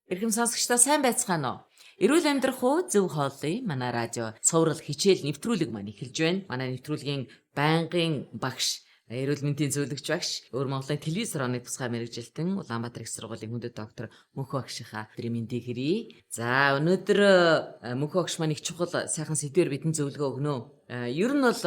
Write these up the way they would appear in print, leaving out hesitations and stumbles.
Эрхэм сонсогчдоо, сайн байцгаана уу? Эрүүл амьдрах уу, зөв хооллоё манай радио цуврал хичээл нэвтрүүлэг маань эхэлж байна. Манай нэвтрүүлгийн байнгын багш, эрүүл мэндийн зөвлөгч багш, өвөр Монголын телевиз орооны тусгай мэргэжилтэн, Улаанбаатар их сургуулийн хүндэт доктор Мөнхөө багшийнхаа өдрийн мэндийг хүргэе. За, өнөөдөр Мөнхөө багш маань их чухал сайхан сэдвээр бидэнд зөвлөгөө өгнө. Ер нь бол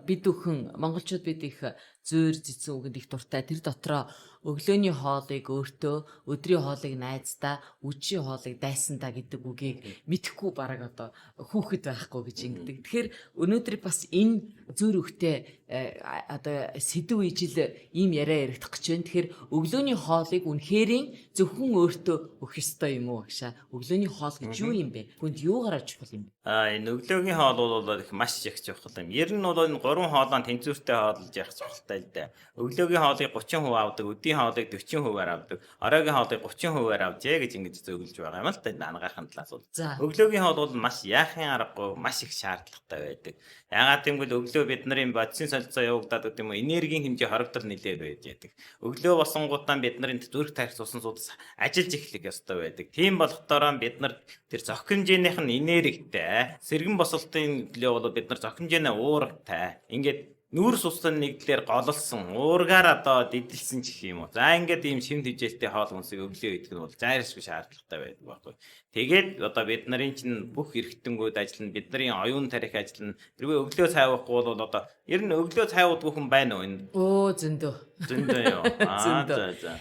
бид бүхэн монголчууд бид их зөөр зэцэн үгэнд их дуртай. Тэр дотроо өглөөний хоолыг өөртөө, өдрийн хоолыг найздаа, үдшийн хоолыг дайсандаа гэдэг үгийг мэдэхгүй бараг одоо хүүхэд байхгүй гэж ингэдэг. Тэгэхээр өнөөдөр бас энэ зөөр өгтэй одоо сэдэв ижил ийм яриа яригдах гэж байна. Тэгэхээр өглөөний хоолыг үнэхэрийн зөвхөн өөртөө өгөх ёстой юм уу, багшаа? Өглөөний хоол гэж юу юм бэ? Хүнд юугаараа чухал юм бэ? А энэ өглөөгийн хоол бол их маш их чухал юм. Ер нь бол энэ гурван хоолоо тэнцвэртэй хооллож явах чухалтай л дээ. Өглөөгийн хоолыг 30% авдаг, өдрийн хоолыг 40%-аар авдаг, оройн хоолыг 30%-аар авчээ гэж ингэж зөвлөж байгаа юм л та, энэ анагаахын талаас бол. Өглөөгийн хоол бол маш яахын аргагүй маш их шаардлагатай байдаг. Яагаад гэвэл өглөө бид нарын бодисын солилцоо явагдаад гэдэг юм уу, энергийн хэмжээ хорогдол нэлээд байж яадаг. Өглөө босонгуудаа бид нарын зүрх тарих цусан судас ажиллаж эхлэх ёстой байдаг. Тийм болохдороо бид нар тэр зохих хэмжээнийх нь энергитэй, сэргэн босолтын төлөө бол бид нар зохих хэмжээний уургатай. Ингээд нүүрс усны нэгдлэр гололсон, уургаар одоо дидэлсэн ч гэх юм уу. За, ингээд ийм шим тэжээлтэй хоол хүнсийг өглөө идэх нь бол зайршгүй шаардлагатай байдаг байхгүй. Тэгээд одоо бид нарын чинь бүх эргэтэнгүүд ажиллана, бидний оюун тарих ажиллана. Тэрвээ өглөө цай уухгүй бол одоо ер нь өглөө цай уудгүй хүн байна уу энэ? Өө, зөндөө. Зөндөө юу? Аа, Зөндөө. за за.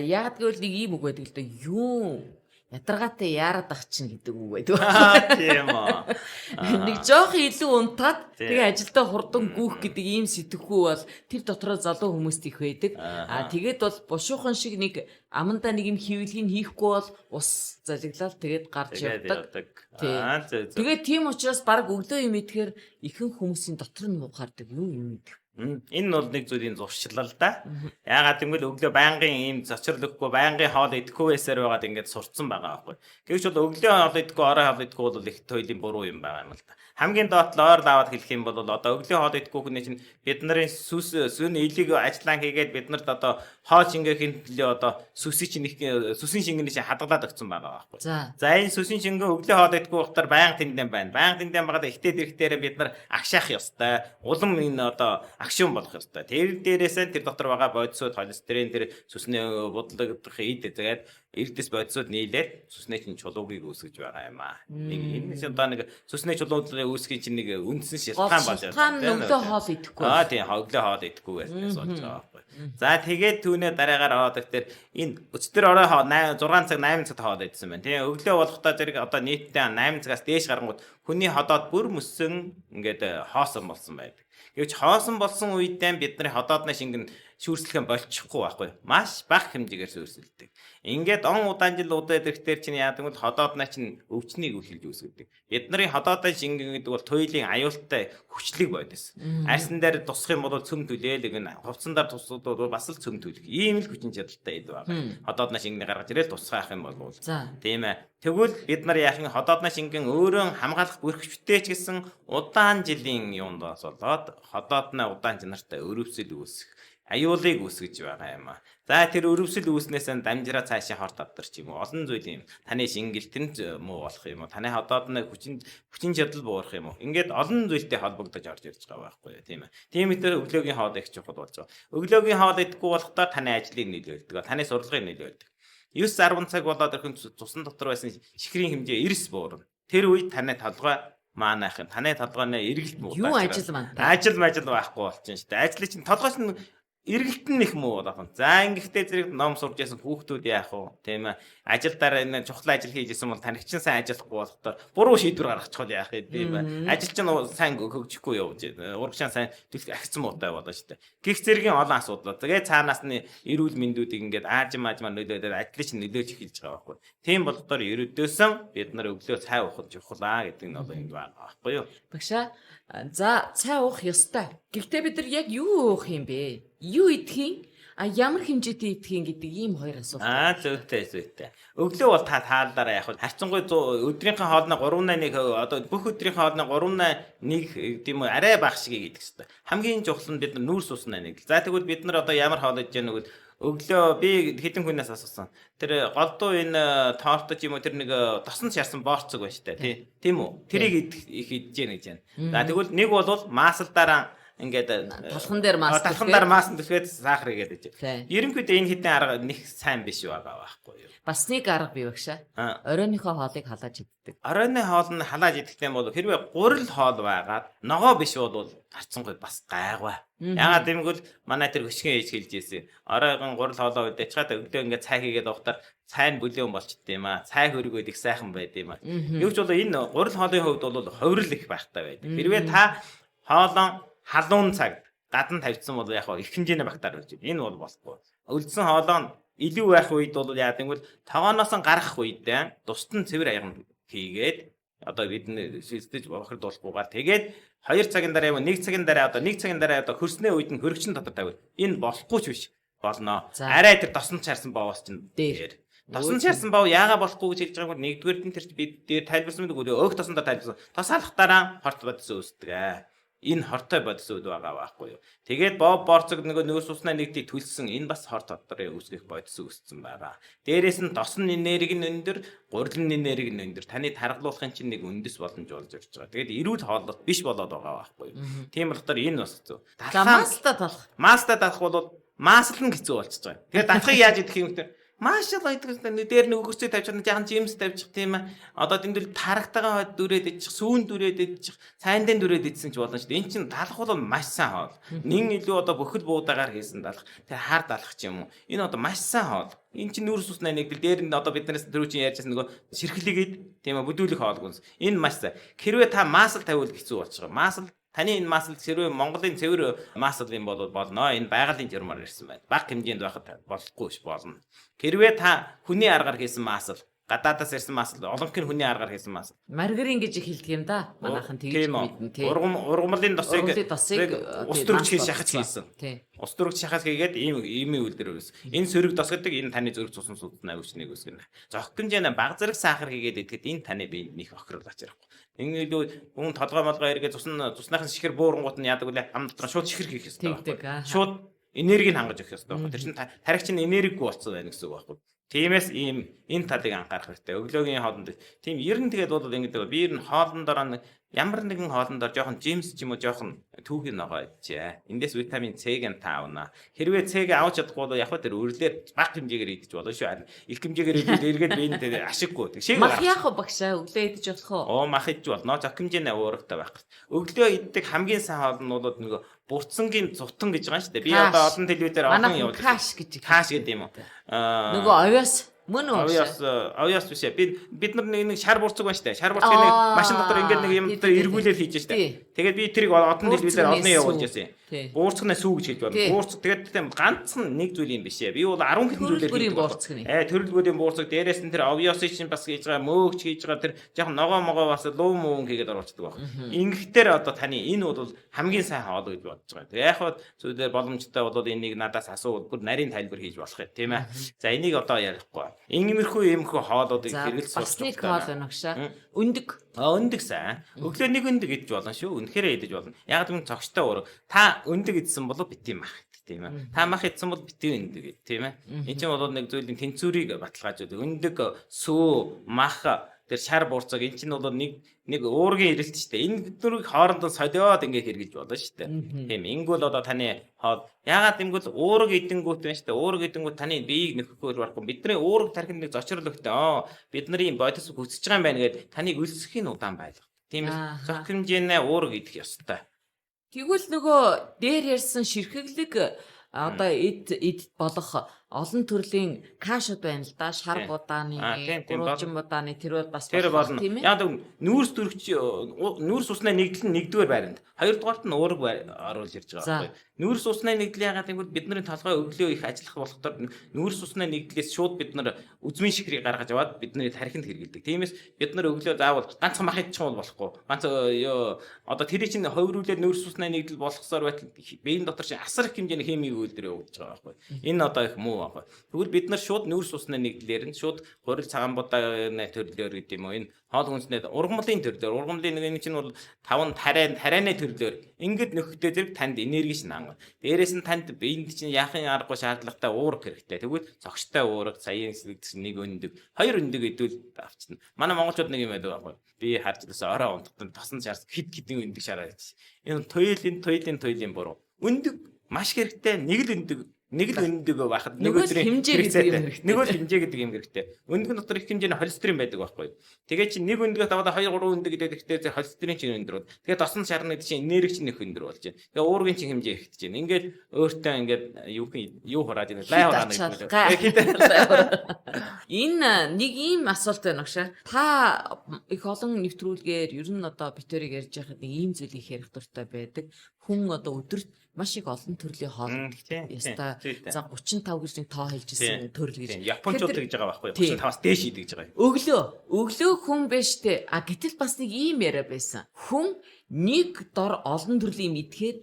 Яг гэвэл нэг ийм үг байдаг л да. Юу ядаргаатай яарад ах чинь гэдэг үг байдаг. Аа, тийм үү. Нэг жоохон илүү унтаад тэгээ ажилдаа хурдан гүйх гэдэг ийм сэтгхүү бол тэр дотроо залуу хүмүүст их байдаг. Аа, тэгээд бол бушуухан шиг нэг амандаа нэг юм хийвлгийг хийхгүй бол ус залгилал тэгээд гарч явдаг. Аа, зөө зөө. Тэгээд тийм учраас баг өглөө юм идэхээр ихэнх хүмүүсийн дотор нь муухаардаг юу юм идэх. Энэ бол нэг зүйлийн зуршлал да. Яагаад гэвэл өглөө байнгын ийм зочрол өгөхгүй, байнгын хоол идэхгүй байсаар байгаад ингээд сурцсан байгаа байхгүй. Гэвч бол өглөө хоол идэхгүй, орой хоол идэхгүй бол их туйлын буруу юм байгаа юм л да. Хамгийн доод л ойр аваад хэлэх юм бол одоо өглөө хоол идэхгүй хүний чинь бид нарын сүс сүн илийг ажиллаан хийгээд бид нарт одоо хоол шингээхийн төлөө одоо сүсийг чинь их сүсийн шингэний чинь хадгалаад өгсөн байгаа байхгүй. За, энэ сүсийн шингэн өглөө хоол идэхгүй байхдаа байнга тэндэн байна. Байнга тэндэн байгаад ихтэй дэрхтээрээ бид нар агшаах ёстой. Улам энэ одоо агшин болох ёстой. Тэр дээрээсээ тэр дотор байгаа бодисууд холестерин, тэр сүсний будлагдах эд тэгээд эрдэс бодисууд нийлээд сүсний чинь чулуугийг үүсгэж байгаа юм аа. Нэг энэ чинь одоо нэг сүсний чулуудлыг үүсгэхийн чинь нэг үндсэн шалтгаан болж байна. Өглөө хоол идэхгүй. Аа, тийм, өглөө хоол идэхгүй байснаас болж байгаа байхгүй. За, тэгээд түүнээ дараагаар ороод ирэхээр энэ өчтөр орой 8 6 цаг 8 цагт хоол идсэн байна. Тийм, өглөө болохдоо зэрэг одоо нийтдээ 8 цагаас дээш гарангууд хүний ходоод бүр мөссөн, ингээд хоосон болсон байдаг. Гэвч хоосон болсон үедээ бидний ходоодны шингэн шүүрслэх нь болчихгүй байхгүй. Маш бага хэмжээгээр шүүрсэлдэг. Ингээд он удаан жил удаад ирэхдээ чинь яадаг бол ходооднаа чинь өвчнийг үлхэлж үүсгэдэг. Бидний ходоодын шингэн гэдэг бол туйлын аюултай хүчлэг бодис. Арьсан дээр тусах юм бол цөм түлээл гэн, хувцсан дээр тусах бол бас л цөм түлэх. Ийм л хүчин чадалтай эд байгаа. Ходоодны шингэнийг гаргаж ирэл тусгаах юм бол. Тийм ээ. Тэгвэл бид нар яах юм, ходоодны шингэн өөрөө хамгаалах бүрхвчтэй ч гэсэн удаан жилийн юундаас болоод ходоодны удаан чанартай өрөвсөл үүсэх аюулыг үүсгэж байгаа юм а. За, тэр өрөвсөл үүснээс нь дамжираа цаашаа хорт авдарч юм уу, олон зүйл юм. Таны шингэлтэнд муу болох юм уу? Таны ходоодны хүчин хүчин чадал буурах юм уу? Ингээд олон зүйлтэй холбогдож орж ирж байгаа байхгүй юу, тийм ээ. Тийм мэт өглөөгийн хоол их чухал болж байгаа. Өглөөгийн хоол идэхгүй болохдоо таны ажлыг нөлөөлдөг, таны сурлагыг нөлөөлдөг. 9 10 цаг болоод ирэхэн цусан дотор байсан чихрийн хэмжээ эрс буурна. Тэр үед таны толгой маанах юм. Таны толгойн эргэлт муу. Юу ажил маань. Ажил мажил байхгүй болчихно шүү дээ. Ажлын чинь толгой чинь эргэлт нь их муу болох. За, ингэхдээ зэрэг ном сурж ясан хүүхдүүд яах вэ? Тийм ээ. Ажил дараа энэ чухал ажил хийж исэн бол танигчин сайн ажиллахгүй болохоор буруу шийдвэр гаргачихвал яах юм, тийм ээ. Ажил чинь сайн хөгжихгүй явж байна. Урагшаа сайн төлөх агцсан муутай болоо шүү дээ. Гэх зэргийн олон асуудал. Тэгээ цаанаас нь эрүүл мэндүүдийг ингээд аажим аажмаар нөлөөлөөд ажлыг чинь нөлөөлж эхэлж байгаа байхгүй. Тийм болохоор ерөөдөөсөн бид нар өглөө цай уух чухал аа гэдэг нь бол энд байгаа байхгүй юу? Багшаа, за, цай уух ёстой. Гэхдээ бид нар яг юу уух юм бэ? Юу идэх юм? А ямар хэмжээтэй идэх юм гэдэг ийм хоёр асуулт. Аа, зүйтэй зүйтэй. Өглөө бол та таалаараа яг харьцангуй өдрийнхөө хоолны 3.1, одоо бүх өдрийнхөө хоолны 3.1 тийм үү, арай бага шигийг идэх хэрэгтэй. Хамгийн чухал нь бид нар нүүрс усна нэг. За, тэгвэл бид нар одоо ямар хоол идэж яах вэ? Өглөө би хэдэн хүнээс асуусан. Тэр голдуу энэ торт ч юм уу тэр нэг тосон шарсан боорцог байна шүү дээ. Тий. Тийм үү? Тэрийг идэх их идэж гэнэ гэж байна. За тэгвэл нэг бол маслдаараа ингээд Талхан дээр мас талхан дээр мас түлхээд сахар игээд иж. Тий. Ерөнхийдөө энэ хэдэн арга нэг сайн биш байгаа байхгүй юу? Бас нэг арга бий багшаа. Аа. Оройныхоо хоолыг халааж иддэг. Оройны хоол нь халааж идэх юм бол хэрвээ гурил хоол байгаад ногоо биш бол гарцсангүй бас гайгүй. Ягаад гэвэл манай тэр хөшгөн ээж хэлж ирсэн. Оройгон гурил хоолоо үдээч чад өглөө ингээд цай хийгээд уухтаар цай нь бүлээн болчт юм аа. Цай хөргөөд их сайхан байд юм аа. Юу ч бол энэ гурил хоолын хувьд бол хувирал их байхтай байдаг. Хэрвээ та хоолон халуун цаг гадна тавьчихсан бол яг их хэмжээний бактери болж байна. Энэ бол болохгүй. Үлдсэн хоолоо нь илүү байх үед бол яа гэвэл тогооноос нь гарах үедээ тусад нь цэвэр аяган хийгээд одоо бид шилжиж бохирдуулахгүйгээр тэгээд 2 цагийн дараа юм уу 1 цагийн дараа одоо 1 цагийн дараа одоо хөрснөө үед нь хөрөгчин дотор тавиул. Энэ болохгүй ч биш болно. За. Арай тэр тосон чарсан боовоос чинь Дээр. дээр. Тосон чарсан бов яага болохгүй гэж хэлж байгаа юм бол нэгдүгээр нь тэр чи бид дээр тайлбарсан мэт өөх тосон дээр тайлбарсан. Тос алхтаараа хорт бодис үүсдэг ээ. Энэ хортой бодис үд байгаа байхгүй юу. Тэгээд бов борцог нөгөө нөөс уснаа нэгдийг төлсөн энэ бас хорт дотрын үүсгэх бодис үүссэн байгаа. Дээрээс нь тосон энерги нь өндөр, гурилан энерги нь өндөр. Таны таргалуулахын чинь нэг үндэс боломж болж ирж байгаа. Тэгээд эрүүл хооллолт биш болоод байгаа байхгүй юу. Тийм болохоор энэ бас хэцүү. За маслаа талах. Маста даах бол масл нь хэцүү болчихж байгаа. Тэгэхээр даахыг яаж идэх юм бэ? Маш л идэх юм. Дээр нэг өгөрцөө тавьчих, жаахан жимс тавьчих тийм ээ. Одоо тэнд тарагтайгаа хойд дүрээд идчих, сүүн дүрээд идчих, цайндын дүрээд идсэн ч болно шүү дээ. Эн чинь далах бол маш сайн хоол. Нин илүү одоо бүхэл буудагаар хийсэн далах. Тэр хар далах ч юм уу. Энэ одоо маш сайн хоол. Энэ чинь нүүрс усны нэгдэл дээр нь одоо биднээс түрүү чинь ярьжсэн нөгөө ширхлэгээд тийм ээ бүдүүлэх хоол гүнс. Энэ маш сайн. Хэрвээ та масл тавиул хэцүү болчих. Масл таны энэ масл хэрвээ Монголын цэвэр масл юм бол болно. Энэ байгалийн журмаар ирсэн байна. Бага хэмжээнд байхад болохгүй ш болно. Хэрвээ та хүний аргаар хийсэн масл, гадаадаас ирсэн масл, олонхын хүний аргаар хийсэн масл. Маргарин гэж хэлдэг юм да. Манайхан тэгж Тийм үү? мэднэ тий. Ургамлын досыг Ургамлын досыг, ус тий, төрөгч мас хийж шахаж болгосон. хийсэн. Тий. Ус төрөгч шахаж хийгээд ийм ийм үйлдвэр үүс. Энэ сөрөг дос гэдэг энэ таны зүрх цусан судасны өвчнийг үүсгэнэ. Зохих хэмжээний баг зэрэг сахар хийгээд идэхэд энэ таны биед нэх охирол ачаахгүй. Энэ илүү хүн толгой молгой эргээ цусны цусныхын шихэр буурангууд нь яадаг үлээ ам дотор шууд шихэр хийх ёстой Тэгдэг, байхгүй. аа. Шууд энергийг хангаж өгөх ёстой байхгүй. Тэр чинь тарих чинь энергигүй болсон байна гэсэн үг байхгүй. Тиймээс ийм энэ талыг анхаарах хэрэгтэй. Өглөөгийн хоолнд тийм ер нь тэгээд бол ингэдэг. Би ер нь хоолн дараа нэг ямар нэгэн хоолн дор жоохон жимс ч юм уу жоохон түүхийн ногоо идчихэ. Эндээс витамин С-г нь та авна. Хэрвээ С-г авч чадахгүй бол яг хөө тэр үрлээр бага хэмжээгээр идэж болно шүү. Харин их хэмжээгээр идвэл эргээд биенд ашиггүй. Тэг шиг Мах яах вэ багшаа? Өглөө идэж болох уу? Оо мах идэж болно. Зохих хэмжээний уурагтай байх хэрэгтэй. Өглөө иддэг хамгийн сайн хоол нь бол нөгөө бурцангийн зутан гэж байгаа шүү дээ. Би Каш. одоо олон телевизээр олон Манайхан явуулж каш гэж. Каш гэдэг юм уу? Аа Нөгөө овоос мөн үү? Овёос овёос биш ээ. Бид нар нэг шар бурцаг байна шүү дээ. Шар бурцгийг нэг Аа, машин дотор ингээд нэг юм тий, дотор тий, тий. эргүүлээд хийж штэ. Тий. Тэгээд би тэрийг олон телевизээр олон Буурцгнээ явуулж сүү. байсан юм. Тий. Буурцгнаа сүү гэж хэлж байна. Тий. Буурцаг тэгээд тийм ганцхан нэг зүйл юм биш ээ. Би бол 10 хэдэн Төрөл зүйлээр бүрийн хийдэг байхгүй. буурцгны. Төрөл бүрийн буурцаг дээрээс нь тэр овёосыг чинь бас хийж байгаа, мөөгч хийж байгаа тэр жоохон ногоо могоо бас луу муун хийгээд оруулцдаг байх. Ингэхдээ одоо таны энэ бол хамгийн сайн хоол гэж бодож байгаа. Тэгээ яг хаа зүйлээр боломжтой бол энийг надаас асуувал бүр нарийн тайлбар хийж болох юм тийм ээ. За энийг одоо ярихгүй. Ингэмэрхүү иймэрхүү хоолуудыг За хэрэгэлж бас сурч нэг байгаа. хоол байна багшаа. Өндөг. А өндөг сайн. Өглөө нэг өндөг идэж болно шүү. Үнэхээр идэж болно. Яг гэвэл цогцтой уураг. Та өндөг идсэн бол бити мах ид тийм ээ. Та мах идсэн бол бити өндөг ид тийм ээ. Энэ чинь бол нэг зүйлийн тэнцвэрийг баталгаажуулдаг. Өндөг, сүү, мах тэр шар буурцаг энэ чинь бол нэг уургийн эрэлт шүү дээ. Энэ биднийг хоорондоо солиод ингээ хэрэгжилж болно шүү дээ. Тийм ингүүл одоо таны хоол ягаад гэвэл уураг идэнгүүт байна шүү дээ. Уураг идэнгүүт таны биеийг нөхөхгүй барахгүй. Бидний уураг тархинд нэг зочрол өгтөө. Аа бидний бодис хүсэж байгаа юм байна гэд таныг өлсөхийн удаан байлга. Тиймээс Ааха. зохих хэмжээний уураг идэх ёстой. Тэгвэл нөгөө дээр ярьсан ширхэглэг одоо эд эд болох олон төрлийн кашууд байна л да. Шар Тийм. будааны, Аа, тийм, тийм, гурвалжин будааны тэр бол бас Тэр болох болно. тийм ээ. Яг л нүүрс төрөгч нүүрс усны нэгдэл нь нэгдүгээр байранд. Хоёрдугаарт нь уураг оруулж ирж байгаа За. байхгүй. Нүүрс усны нэгдэл ягаад гэвэл бидний толгой өглөө их ажиллах болохоор нүүрс усны нэгдлээс шууд бид нар үзмийн шихрийг гаргаж аваад бидний тархинд хэрэгэлдэг. Тиймээс бид нар өглөө заавал ганцхан мах идчих юм бол болохгүй. Ганц ёо одоо тэрийг чинь хувируулаад нүүрс усны нэгдэл болгосоор байтал биеийн дотор чинь асар их хэмжээний химийн үйлдэл явагдаж байгаа байхгүй. Энэ одоо их муу. муу байхгүй. Тэгвэл бид нар шууд нүүрс усны нэгдлээр нь шууд гурил цагаан будааны төрлөөр гэдэг юм уу, энэ хоол хүнснээ ургамлын төрлөөр, ургамлын нэг энэ чинь бол таван тарианы төрлөөр ингээд нөхдөд зэрэг танд энерги шин хангана. Дээрээс нь танд биеинд чинь яахын аргагүй шаардлагатай уурга хэрэгтэй. Тэгвэл цогцтой уурга, саяын сэлэгдсэн нэг өндөг, хоёр өндөг идвэл авчна. Манай монголчууд нэг юм байдаг байхгүй. Би харж байсан орой унтахад тосон шаарс хит хитэн өндөг шараа гэж. Энэ туйлын буруу. Өндөг маш хэрэгтэй, нэг л өндөг нэг л өндөг байхад нэг өдрийн хэмжээ гэдэг юм хэрэгтэй. Нэг л хэмжээ гэдэг юм хэрэгтэй. Өндөг дотор их хэмжээний холестерин байдаг байхгүй. Тэгээ чи нэг өндгөөс даваад 2 3 өндөг гэдэг ихтэй холестерин чинь өндөр бол. Тэгээ тосон шарна гэдэг чинь энерги чинь их өндөр болж байна. Тэгээ уургийн чинь хэмжээ ихтэж байна. Ингээд өөртөө ингээд юу хураад байна. Лай хураана гэдэг. Энэ нэг ийм асуулт байна багшаа. Та их олон нэвтрүүлгээр ер нь одоо битэрийг ярьж байхад нэг ийм зүйлийг ярих дуртай байдаг. Хүн одоо өдөрт маш их олон төрлийн хоол идэх ёстой. За 35 гэж нэг тоо хэлжсэн төрөл гэж. Япончууд тэгж байгаа байхгүй юу? 35-аас дээш идэх гэж байгаа юм. Өглөө хүн биш үү? А гэтэл бас нэг ийм яриа байсан. Хүн нэг дор олон төрлийн юм идэхээр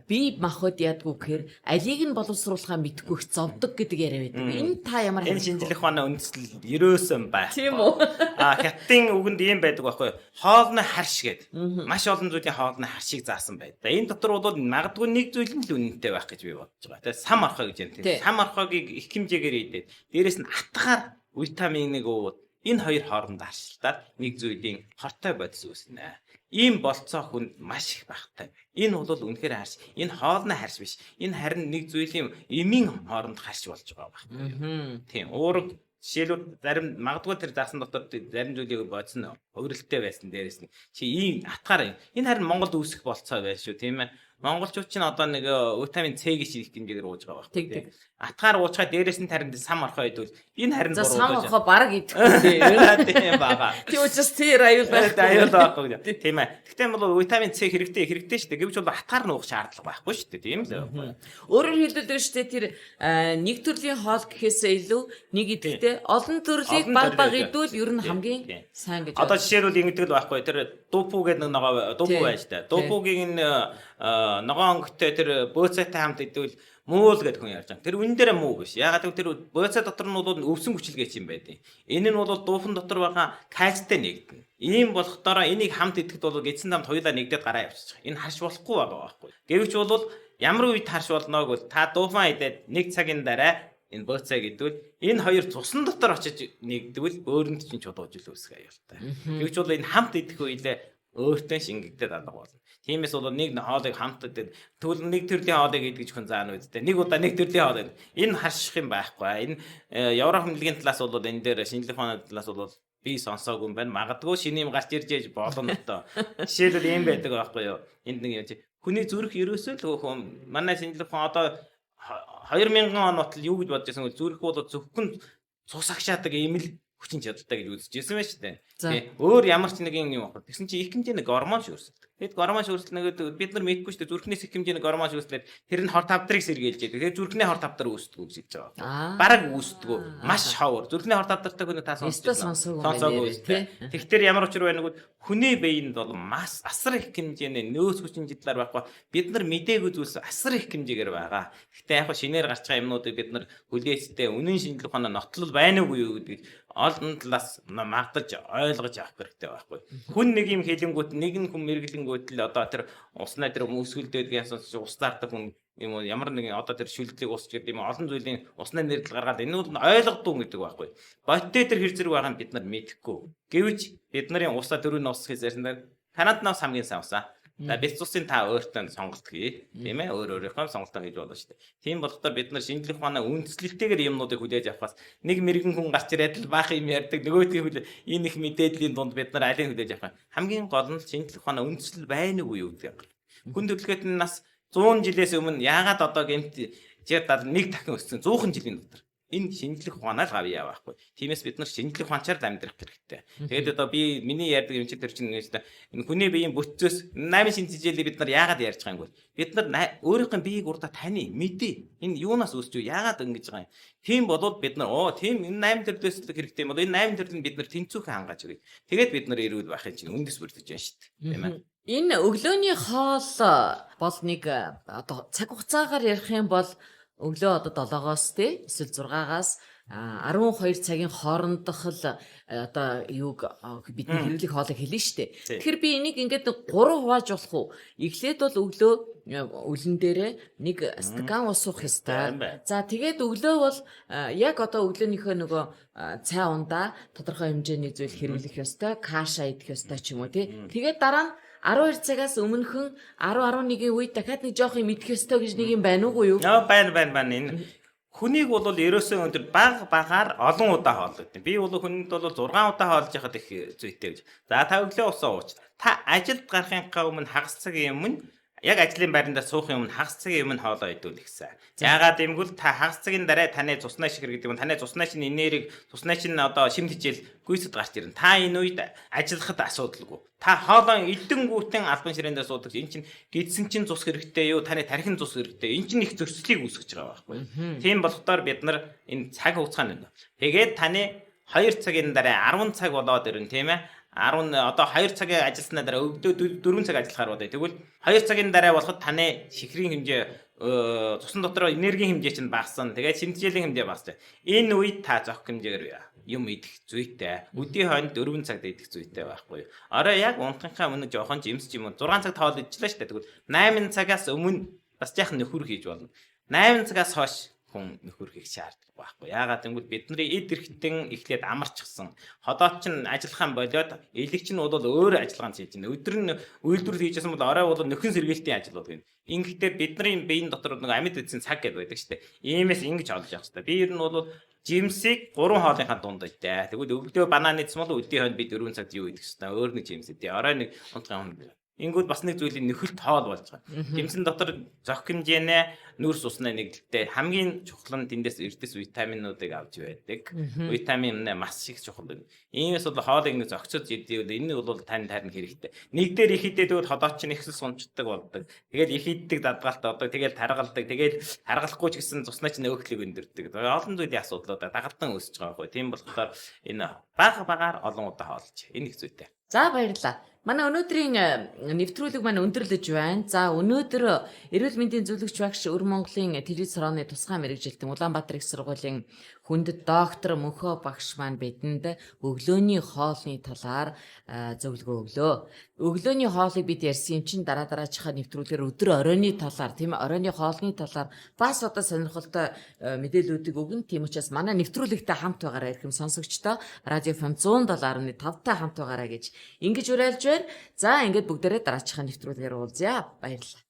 бие махбод ядгүй гэхээр алийг нь боловсруулахаа мэдэхгүй их зовдөг гэдэг яриа байдаг. Энэ та ямар энэ шинжлэх ухааны үндэслэл ерөөсөн байх. Тийм үү? А хятадын үгэнд ийм байдаг байхгүй юу? Хоолны харш гэдэг. Маш олон зүйлийн хоолны харшийг заасан байд. Энэ дотор бол магадгүй нэг зүйл нь л үнэнтэй байх гэж би бодож байгаа. Тэгээ сам орхой гэж юм тийм. Сам орхойг их хэмжээгээр идээд дээрээс нь атгаар витаминыг уугаад энэ хоёр хооронд харшилтаар нэг зүйлийн хортой бодис үүснэ. Ийм болцоо хүнд маш их багтай. Энэ бол үнэхээр харш. Энэ хоолны харш биш. Энэ харин нэг зүйлийн эмийн хооронд харш болж байгаа байхгүй. Тийм. Уураг жишээлбэл зарим магадгүй тэр заасан дотор зарим зүйлийг бодсон хувиралтай байсан дээрээс нь чи ийм атгаар энэ харин Монголд үүсэх болцоо байх шүү, тийм ээ. Монголчууд чинь одоо нэг витамин С гэж их хэмжээгээр ууж байгаа байхгүй тийм. Атгаар уучгаа дээрээс нь тарин сам орхоо идвэл энэ харин буруу. Сам орхоо бараг идэхгүй тийм бага. Тийм учраас тэр аюул байхгүй. Аюул байхгүй. Тийм ээ. Гэхдээ бол витамин С хэрэгтэй шүү дээ. Гэвч бол атгаар нь уух шаардлага байхгүй шүү дээ. Тийм л байхгүй. Өөрөөр хэлбэл шүү дээ тэр нэг төрлийн хоол гэхээсээ илүү нэг идэхтэй олон төрлийг баг баг идвэл ер нь хамгийн сайн гэж. Одоо жишээлбэл ингэдэг л байхгүй. Тэр дупу гэдэг нэг ногоо дупу байж та. Дупугийн энэ ногоон өнгөтэй тэр бөөцөйтэй хамт идвэл муул гэдэг хүн ярьж байгаа. Тэр үн дээр муу биш. Яагаад гэвэл тэр бөөцөө дотор нь бол өвсөн хүчилгээ юм байдیں۔ Энэ нь бол дуухан дотор байгаа кальцтай нэгдэнэ. Ийм болохдороо энийг хамт идэхэд бол эцсийн дамд хоёулаа нэгдээд гараа явчихж байгаа. Энэ харш болохгүй байгаа байхгүй. Гэвч бол ямар үед харш болно гэвэл та дуухан идээд нэг цагийн дараа энэ бөөцөө гэдвэл энэ хоёр цусан дотор очиж нэгдвэл бөөрөнд чинь чудуужил үүсэх аюултай. Гэвч бол энэ хамт идэх үедээ өөртөө шингэгдээд алга болно. Тиймээс бол нэг хоолыг хамт идээд тэгвэл нэг төрлийн хоолыг идэж хүн заана үсттэй. Нэг удаа нэг төрлийн хоол идэх. Энэ харших юм байхгүй. Энэ Европ мэдлэгийн талаас бол энэ дээр шинжлэх ухааны талаас бол би сонсоогүй юм байна. Магадгүй шинэ юм гарч ирж яж болно одоо. Жишээлбэл ийм байдаг байхгүй юу? Энд нэг юм чи хүний зүрх ерөөсөө л манай шинжлэх ухаан одоо 2000 он батал юу гэж бодож байсан вэ? Зүрх бол зөвхөн цус агшаадаг ийм л хүчин чадалтай гэж үзэж байсан байж тээ. Тийм. Өөр ямар ч нэг юм аахгүй. Тэгсэн чинь их хэмжээний гормон шүүрсэлдэг. Тэгэд гормон шүүрсэлнэ бид нар мэдэхгүй шүү дээ. Зүрхнээс их хэмжээний гормон шүүрслээд тэр нь хор тавдрыг сэргийлж яадаг. Тэгээд зүрхний хор тавдар үүсдэг гэж хэлж байгаа. Бараг үүсдэг. Маш ховор. Зүрхний хор тавдартай хүн та сонсоогүй тий. Тэгэхээр ямар учир байна гэвэл хүний биеинд бол маш асар их хэмжээний нөөц хүчин чадлаар байхгүй. Бид нар мдээгүй зүйлс асар их хэмжээгээр байгаа. Гэхдээ яг шинээр гарч байгаа юмнуудыг бид нар хүлээцтэй үнэн шинжлэх ухааны нотлол байна уугүй юу гэдгийг олон талаас магдаж ойлгож авах хэрэгтэй байхгүй. Хүн нэг юм хэлэнгүүт нэг нь хүн мэргэлэнгүүт л одоо тэр уснаа тэр өсгөлдөөд яасан ус заардаг хүн юм уу ямар нэгэн одоо тэр шүлдлийг ус гэдэг юм олон зүйлийн уснаа нэрлэл гаргаад энэ бол ойлгодгүй гэдэг байхгүй. Бодтой тэр хэр зэрэг байгаа нь бид нар мэдэхгүй. Гэвч бид нарын усаа төрөний ус гэж ярьсан дээр Канад нас хамгийн сайн усаа. За бяц усын та өөртөө сонголт хий. Тийм ээ? Өөр өөрийнхөө сонголтоо хийж болно шүү дээ. Тийм болохоор бид нар шинжлэх ухааны үндэслэлтэйгээр юмнуудыг хүлээж авахаас нэг мэрэгэн хүн гарч ирээд л баах юм ярьдаг. Нөгөөдгийг хүлээ энэ их мэдээллийн дунд бид нар алийг хүлээж авах юм. Хамгийн гол нь шинжлэх ухааны үндэслэл байна уу юу гэдэг. Хүн төрөлхтөнд нь нас 100 жилээс өмнө яагаад одоо гэмт 60 71 дахин өссөн 100 жилийн дотор. Энэ шинжлэх ухаанаа л гавьяа байхгүй. Тиймээс бид нар шинжлэх ухаанчаар л амьдрах хэрэгтэй. Тэгээд одоо би миний ярьдаг юм чинь тэр чинь энэ хүний биеийн бүтцөөс 8 шинж хичээлийг бид нар яагаад ярьж байгаа юм бэ? Бид нар өөрийнхөө биеийг урдаа таны мэдээ. Энэ юунаас үүсч юу? Яагаад ингэж байгаа юм? Тийм болвол бид нар тийм энэ 8 төрлөөс л хэрэгтэй юм бол энэ 8 төрөл нь бид нар тэнцүүхэн хангааж өгье. Тэгээд бид нар эрүүл байхын чинь үндэс бүрдэж байна шүү дээ. Тийм ээ. Энэ өглөөний хоол бол нэг одоо цаг хугацаагаар ярих юм бол Өглөө одоо 7-оос тий эсвэл 6-аас 12 цагийн хоорондох л одоо юуг бидний хэрэглэх хоолыг хэлнэ штэ. Тэгэхээр би энийг ингээд 3 хувааж болох уу? Эхлээд бол өглөө үлэн дээрээ нэг стакан ус уух ёстой. За тэгээд өглөө бол яг одоо өглөөнийхөө нөгөө цай ундаа тодорхой хэмжээний зүйл хэрэглэх ёстой, каша идэх ёстой ч юм уу тий. Тэгээд дараа нь 12 цагаас өмнөхөн 10 11-ийн үед дахиад нэг жоох юм идэх ёстой гэж нэг юм байна уугүй юу? Яа байна байна байна. Энэ хүнийг бол ерөөсөө өндөр баг багаар олон удаа хооллогдсон. Би бол хүнд бол 6 удаа хоолж яхад их зүйтэй гэж. За та өглөө усаа ууч. Та ажилд гарахынхаа өмнө хагас цагийн өмнө яг ажлын байрандаа суухын өмнө хагас цагийн өмнө хоолоо идвэл ихсэн. Яагаад гэвэл та хагас цагийн дараа таны цуснаа шихэр гэдэг юм. Таны цуснаа чинь энерги, цуснаа чинь одоо шим хичээл гүйцэд гарч ирнэ. Та энэ үед ажиллахад асуудалгүй. Та хоолоо идэнгүүтэн албан ширээндээ суудаг. Энэ чинь гидсэн чинь цус хэрэгтэй юу? Таны тархин цус хэрэгтэй. Энэ чинь их зөрчлийг үүсгэж байгаа байхгүй. Тийм болохоор бид нар энэ цаг хугацааны нэ. Тэгээд таны 2 цагийн дараа 10 цаг болоод ирнэ, тийм ээ. 10 одоо 2 цагийн ажилласнаа дараа өглөө 4 цаг ажиллахаар бодъё. Тэгвэл 2 цагийн дараа болоход таны шихрийн хэмжээ цусан дотор энергийн хэмжээ чинь багассан. Тэгээд шимтжээлийн хэмжээ багассан. Энэ үед та зохих хэмжээгээр юм идэх зүйтэй. Өдийн хойно 4 цагт идэх зүйтэй байхгүй юу? Орой яг унтахынхаа өмнө жоохон жимс ч юм уу 6 цаг тоол идчихлээ шүү дээ. Тэгвэл 8 цагаас өмнө бас жаахан нөхөр хийж болно. 8 цагаас хойш хүн нөхөр хийх шаардлага байхгүй. Яагаад гэвэл бидний эд эрхтэн эхлээд амарчихсан. Ходоод чинь ажиллахаа болиод элэг чинь бол өөр ажиллагаанд хийж байна. Өдөр нь үйлдвэр хийжсэн бол орой бол нөхөн сэргийлтийн ажил болдог. Ингэхдээ бидний биеийн дотор нэг амьд эзэн цаг гэдэг байдаг шүү дээ. Иймээс ингэж олж явах хэрэгтэй. Би ер нь бол жимсийг 3 хоолынхаа дунд идэ. Тэгвэл өглөө банан идсэн бол өдийн хойно би 4 цагт юу идэх хэвээр өөр нэг жимс идэ. Орой нэг унтахын өмнө. Ингүүд бас нэг зүйлийн нөхөлт хоол болж байгаа. Жимсэн дотор зохих хэмжээнэ нүүрс уснаа нэгдэлтэй хамгийн чухал нь тэндээс эрдэс витаминуудыг авч байдаг. Витамин нэ маш их чухал. Иймээс бол хоолыг нэг зохицож идэвэл энэ бол тань тарин хэрэгтэй. Нэг дээр их идээд тэгвэл ходоод чинь ихсэл сунчдаг болдог. Тэгэл их иддэг дадгаалт болдог. Тэгэл таргалдаг. Тэгэл таргалахгүй ч гэсэн цуснаа чинь өөхлөг өндөрдөг. Олон зүйлийн асуудлуудаа дагалдан өсөж байгаа байхгүй. Тийм болохоор энэ бага багаар олон удаа хоолж. Энэ их зүйтэй. За баярлалаа. Манай өнөөдрийн нэвтрүүлэг маань өндөрлөж байна. За өнөөдөр эрүүл мэндийн зөвлөгч багш Өр Монголын телевиз хорооны тусгай мэргэжилтэн Улаанбаатар их сургуулийн хүндэт доктор Мөнхөө багш маань бидэнд өглөөний хоолны талаар зөвлөгөө өглөө. Өглөөний хоолыг бид ярьсан юм чинь дараа дараачихаа нэвтрүүлгээр өдөр оройны талаар, тийм ээ, оройны хоолны талаар бас одоо сонирхолтой мэдээллүүдийг өгнө. Тийм учраас манай нэвтрүүлэгтэй хамт байгаарай эрхэм сонсогчдоо. Радио FM 107.5-тай хамт байгаарай гэж ингэж уриалж байна. За ингээд бүгдээрээ дараачихаа нэвтрүүлгээр уулзъя. Баярлалаа.